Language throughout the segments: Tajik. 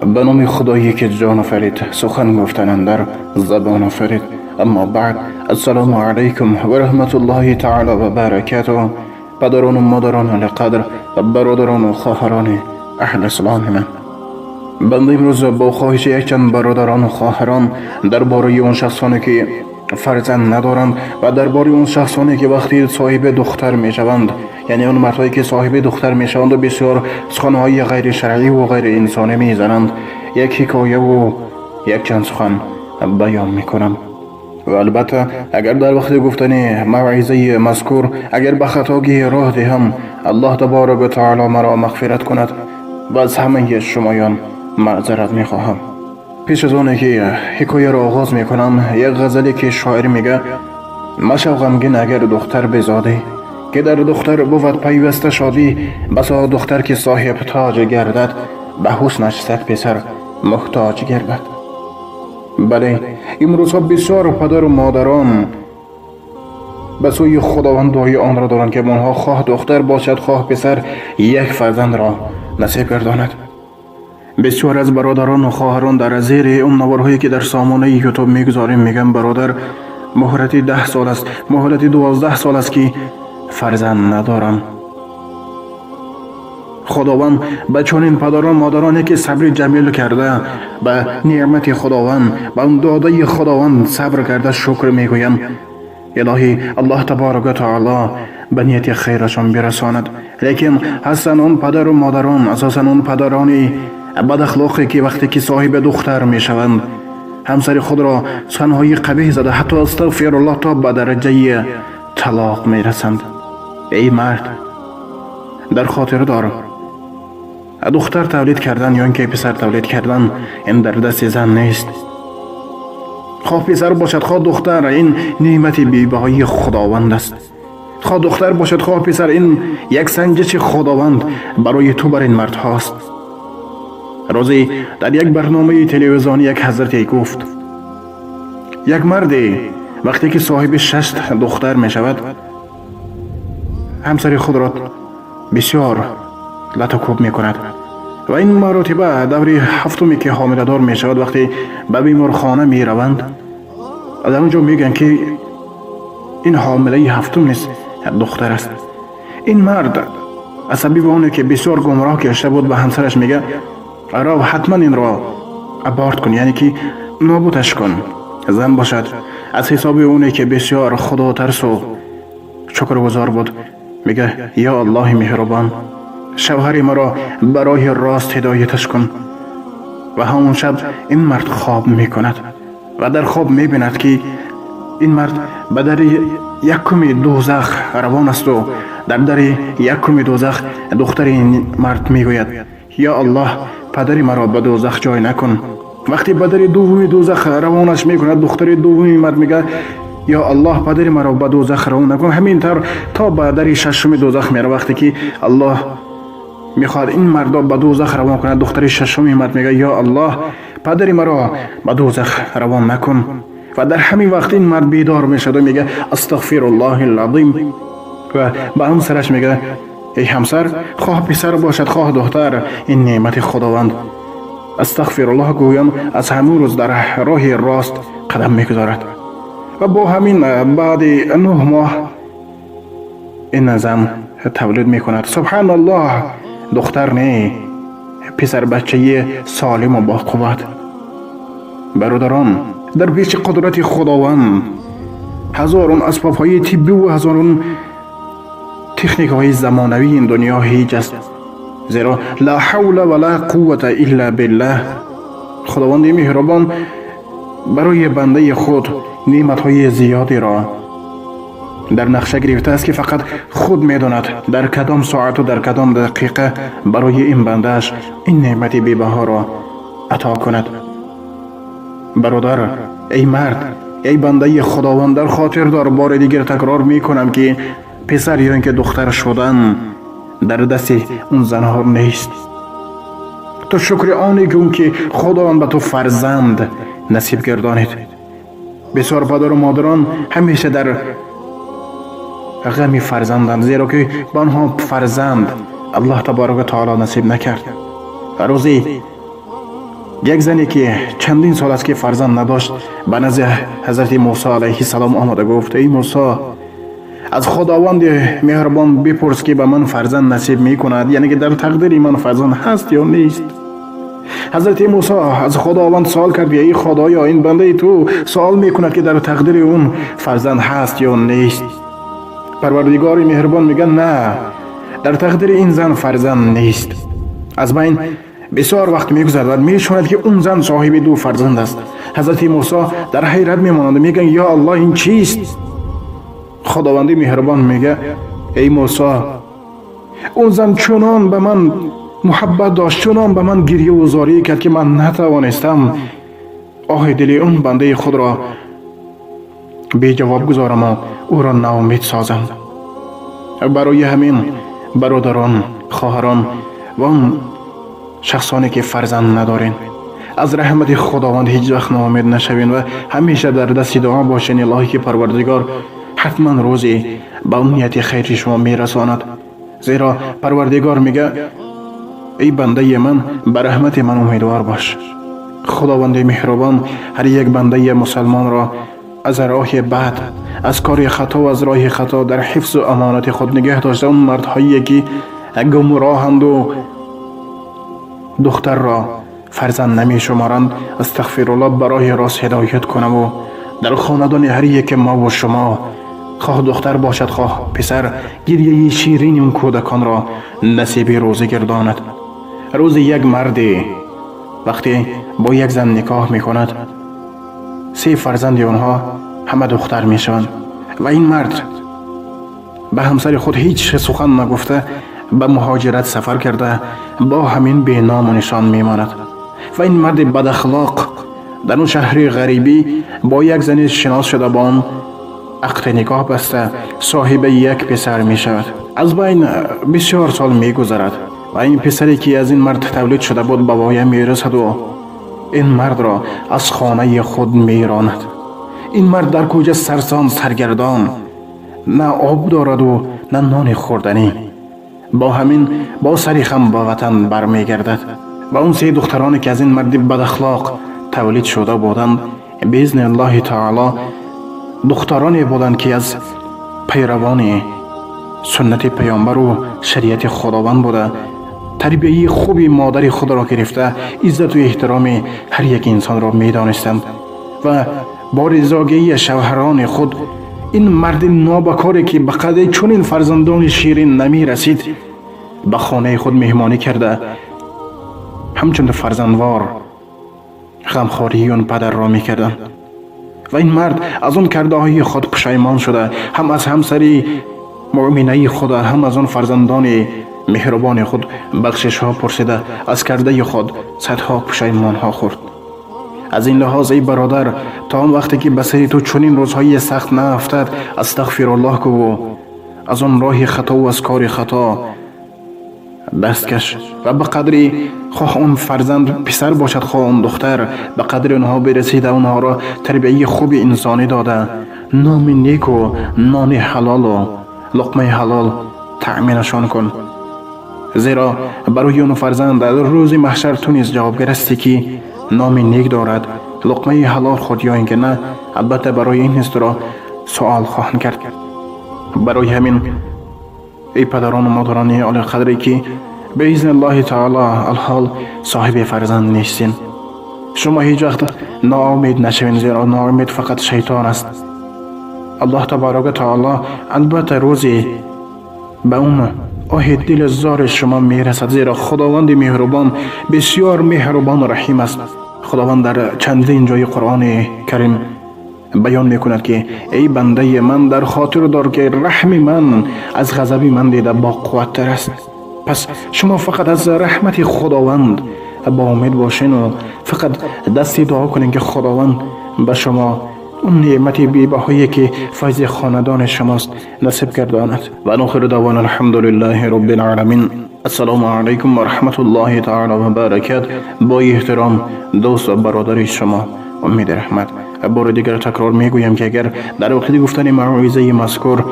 Ба номи Худое ки ҷон офарид, сухан гуфтан андар забон офарид. Аммо баъд, ассалому алайкум ва раҳматуллоҳи таъоло ва баракатуҳ. Падарону модарони олиқадр ва бародарону хоҳарони аҳли исломи ман, банда имрӯз бо хоҳиши якчанд бародарону хоҳарон дар бораи он шахсоне ки фарзанд надоранд ва дар бораи он шахсоне ки вақте соҳиби духтар мешаванд, яъне он мардҳое ки соҳиби духтар мешаванду бисёр суханҳои ғайришаръиву ғайриинсонӣ мезананд, як ҳикояву якчанд сухан баён мекунам. Ва албатта, агар дар вақти гуфтани мавъизаи мазкур агар ба хатогӣ роҳ диҳам, Аллоҳ таборак ва таоло маро мағфират кунад ва аз ҳамаи шумоён маъзарат мехоҳам. Пеш аз оне ки ҳикояро оғоз мекунам, як ғазале ки шоир мега: «Машав ғамгин, агар духтар безодӣ, ки дар духтар бувад пайваста шодӣ. Басо духтар ки соҳиб тоҷ гардад, ба ҳуснаш сад писар муҳтоҷ гардад». Бале, имрӯзҳо бисёр падару модарон ба сӯи Худованд дуои онро доранд, ки онҳо хоҳ духтар бошад, хоҳ писар, як фарзандро насиб гардонад. Бисёр аз бародарону хоҳарон дар зери он наворҳое ки дар сомонаи Ютуб мегузорем, мегӯям: «Бародар, муҳлати 10 сол аст, муҳлати 12 сол аст, ки фарзанд надорам». Худованд ба чунин падарон модароне ки сабри ҷамил карда, ба неъмати Худованд, ба он додаи Худованд сабр карда, шукр мегӯям. Илоҳӣ, Аллоҳ таборака таоло ба нияти хайрашон бирасонад. Лекин ҳастанд он падару модарон, асосан он падарони бадахлоқе ки вақте ки соҳиби духтар мешаванд, ҳамсари худро суханҳои қабеҳ зада, ҳатто, астағфируллоҳ, то ба дараҷаи талоқ мерасанд. Эй мард, дар хотир дор, духтар тавлид кардан ё ин ки писар тавлид кардан ин дар дасти зан нест. Хоҳ писар бошад, хоҳ духтар, ин неъмати бебаҳои Худованд аст. Хоҳ духтар бошад, хоҳ писар, ин як санҷиши Худованд барои ту, бар ин мардҳост. Рӯзе дар як барномаи телевизионӣ як ҳазрате гуфт: як марде вақте ки соҳиби шаш духтар мешавад, ҳамсари худро бисёр латукӯб мекунад ва ин маротиба даври ҳафтуме ки ҳомиладор мешавад, вақте ба беморхона мераванд, дар он ҷо мегӯянд, ки ин ҳомилаи ҳафтум низ духтар аст. Ин мард асабӣ ба оне ки бисёр гумроҳ гашта буд, ба ҳамсараш мега: «Рав, ҳатман инро аборт кун, яъне ки нобудаш кун». Зан бошад, аз ҳисоби оне ки бисёр худотарсу шукргузор буд, мега: «Ё Аллоҳи меҳрубон, шавҳари маро ба роҳи рост ҳидояташ кун». Ва ҳамон шаб ин мард хоб мекунад ва дар хоб мебинад, ки ин мард ба дари якуми дӯзах равон асту дар дари якуми дӯзах духтари ин мард мегӯяд: «Ё Аллоҳ, падари маро ба дӯзах ҷой накун». Вақте ба дари дуввуми дӯзах равонаш мекунад, духтари дуввуми мард мегӯяд: «Ё Аллоҳ, падари маро ба дӯзах равон накун». Ҳамин тавр то ба дари шашуми дӯзах меравад. Вақте ки Аллоҳ мехоҳад ин мардо ба дӯзах равон кунад, духтари шашуми мард мегӯяд: «Ё Аллоҳ, падари маро ба дӯзах равон накун». Ва дар ҳамин вақт ин мард бедор мешавад ва мегӯяд: «Астағфируллоҳи алазим». Ва ба ҳамсараш мегӯяд: «Эй ҳамсар, хоҳ писар бошад, хоҳ духтар, ин неъмати Худованд». Астағфируллоҳ гӯён, аз ҳамун рӯз дар роҳи рост қадам мегузорад ва бо ҳамин баъди 9 моҳ ин зан тавлид мекунад. Субҳаналлоҳ, духтар не, писарбачаи солиму боқувват. Бародарон, дар пеши қудрати Худованд ҳазорон асбобҳои тиббиву ҳазорон техникаҳои замонавии ин дунё ҳеҷ аст, зеро ла ҳавла ва ла қуввата илла биллаҳ. Худованди меҳрубон барои бандаи худ неъматҳои зиёдеро дар нақша гирифтааст, ки фақат худ медонад, дар кадом соату дар кадом дақиқа барои ин бандааш ин неъмати бебаҳоро ато кунад. Бародар, эй мард, эй бандаи Худованд, дар хотир дор, бори дигар такрор мекунам, ки писар ё ин ки духтар шудан дар дасти он занҳо нест. Ту шукри оне кун, ки Худованд ба ту фарзанд насиб гардонид. Бисёр падару модарон ҳамеша дар ғами фарзанданд, зеро ки ба онҳо фарзанд Аллоҳ таборака таоло насиб накард. Рӯзе Як зане ки чандин сол аст ки фарзанд надошт, ба назди ҳазрати Мусо алайҳиссалом омада гуфт: эй Мусо, аз Худованди меҳрубон бипурс, ки ба ман фарзанд насиб мекунад, яъне ки дар тақдири ман фарзанд ҳаст ё нест. Ҳазрати Мусо аз Худованд суол кард: эй Худоё, ин бандаи ту суол мекунад, ки дар тақдири он фарзанд ҳаст ё нест. Парвардигори меҳрубон мегӯяд: на, дар тақдири ин зан фарзанд нест. Аз байн бисёр вақт мегузарад ва мешунад, ки он зан соҳиби ду фарзанд аст. Ҳазрати Мусо дар ҳайрат мемонанд, мегӯянд: ё Аллоҳ, ин чист? Худованди меҳрубон мегӯяд: эй Мусо, он зан чунон ба ман муҳаббат дошт, чунон ба ман гирьяву зорӣ кард, ки ман натавонистам оҳи дили он бандаи худро беҷавоб гузораму ӯро ноумед созам. Барои ҳамин, бародарон, хоҳарон ва он шахсоне ки фарзанд надоред, аз раҳмати Худованд ҳеҷ вақт ноумед нашавед ва ҳамеша дар дасти дуо бошед. Илоҳӣ ки Парвардигор ҳатман рӯзе ба он нияти хайри шумо мерасонад, зеро Парвардигор мега: эй бандаи ман, ба раҳмати ман умедвор бош. Худованди меҳрубон ҳар як бандаи мусалмонро аз роҳи бад, аз кори хато, аз роҳи хато дар ҳифзу амонати худ нигаҳ дошта, он мардҳое ки гумроҳанду духтарро фарзанд намешуморанд, астағфируллоҳ, ба роҳи рост ҳидоят кунаву дар хонадони ҳар яке мову шумо, хоҳ духтар бошад, хоҳ писар, гирьяи ширини он кӯдаконро насиби рӯзӣ гардонад. Рӯзи як марде вақте бо як зан никоҳ мекунад, се фарзанди онҳо ҳама духтар мешаванд ва ин мард ба ҳамсари худ ҳеҷ сухан нагуфта, ба муҳоҷират сафар карда, бо ҳамин беному нишон мемонад. Ва ин марди бадахлоқ дар он шаҳри ғарибӣ бо як зани шинос шуда, бо он ақди никоҳ баста, соҳиби як писар мешавад. Аз байн бисёр сол мегузарад ва ин писаре ки аз ин мард тавлид шуда буд, ба воя мерасаду ин мардро аз хонаи худ меронад. Ин мард дар кӯча сарсон саргардон, на об дораду на нони хӯрданӣ, бо ҳамин бо сари хам ба ватан бармегардад. Ва он се духтароне ки аз ин марди бадахлоқ тавлид шуда буданд, биизни Аллоҳи таоло, духтароне буданд, ки аз пайравони суннати паёмбару шариати Худованд буда, тарбияи хуби модари худро гирифта, иззату эҳтироми ҳар як инсонро медонистанд ва бо ризогии шавҳарони худ ин марди нобакоре ки ба қадри чунин фарзандони ширин намерасид, ба хонаи худ меҳмонӣ карда, ҳамчун фарзандвор ғамхории он падарро мекарданд. Ва ин мард аз он кардаҳои худ пушаймон шуда, ҳам аз ҳамсари муъминаи худа, ҳам аз он фарзандони меҳрубони худ бахшишҳо пурсида, аз кардаи худ садҳо пушаймонҳо хӯрд. Аз ин лиҳоз, эй бародар, то он вақте ки ба сари ту чунин рӯзҳои сахт наафтад, астағфируллоҳ гӯву аз он роҳи хатову аз кори хато даст каш ва ба қадри хоҳ он фарзанд писар бошад, хоҳ он духтар, ба қадри онҳо бирасида, онҳоро тарбияи хуби инсонӣ дода, номи неку нони ҳалолу луқмаи ҳалол таъминашон кун, зеро барои он фарзанд дар рӯзи маҳшар ту низ ҷавобгар ҳастӣ, ки номи нек дорад, луқмаи ҳалол хӯрд ё ин ки на. Албатта, барои ин низ туро суол хоҳанд кард. Барои ҳамин, эй падарону модарони олиқадре ки беизни Аллоҳи таоло алҳол соҳиби фарзанд нестин, шумо ҳеҷ вақт ноумед нашавед, зеро ноумед фақат шайтон аст. Аллоҳ табарака таоло албатта рӯзе ба он оҳи дили зори шумо мерасад, зеро Худованди меҳрубон бисёр меҳрубону раҳим аст. Худованд дар чандин ҷои Қуръони Карим баён мекунад, ки эй бандаи ман, дар хотир дор, ки раҳми ман аз ғазаби ман дида боқувваттар аст. Пас шумо фақат аз раҳмати Худованд ба умед бошену фақат дасти дуо кунед, ки Худованд ба шумо он неъмати бебаҳое ки файзи хонадони шумост насиб гардонад. Ва охиру даъвона алҳамду лиллаҳи роббил оламин. Ассалому алайкум ва раҳматуллоҳи таъала ва баракат. Бо эҳтиром, дӯст ва бародари шумо Умеди Раҳмат. Бори дигар такрор мегӯям, ки агар дар вақти гуфтани мавъизаи мазкур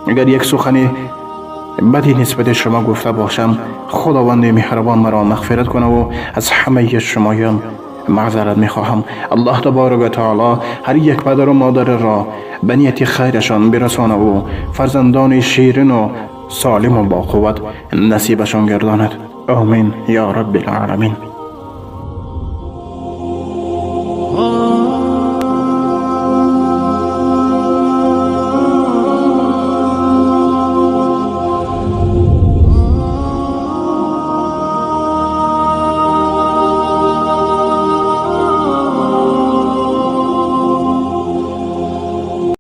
агар як сухани бади нисбати шумо гуфта бошам, Худованди меҳрубон маро мағфират кунаву аз ҳамаи шумоён. Маъзарат мехоҳам. Аллоҳ таборак ва таоло ҳар як падару модарро ба нияти хайрашон бирасонаву фарзандони ширину солиму боқувват насибашон гардонад. Омин ё раббил оламин.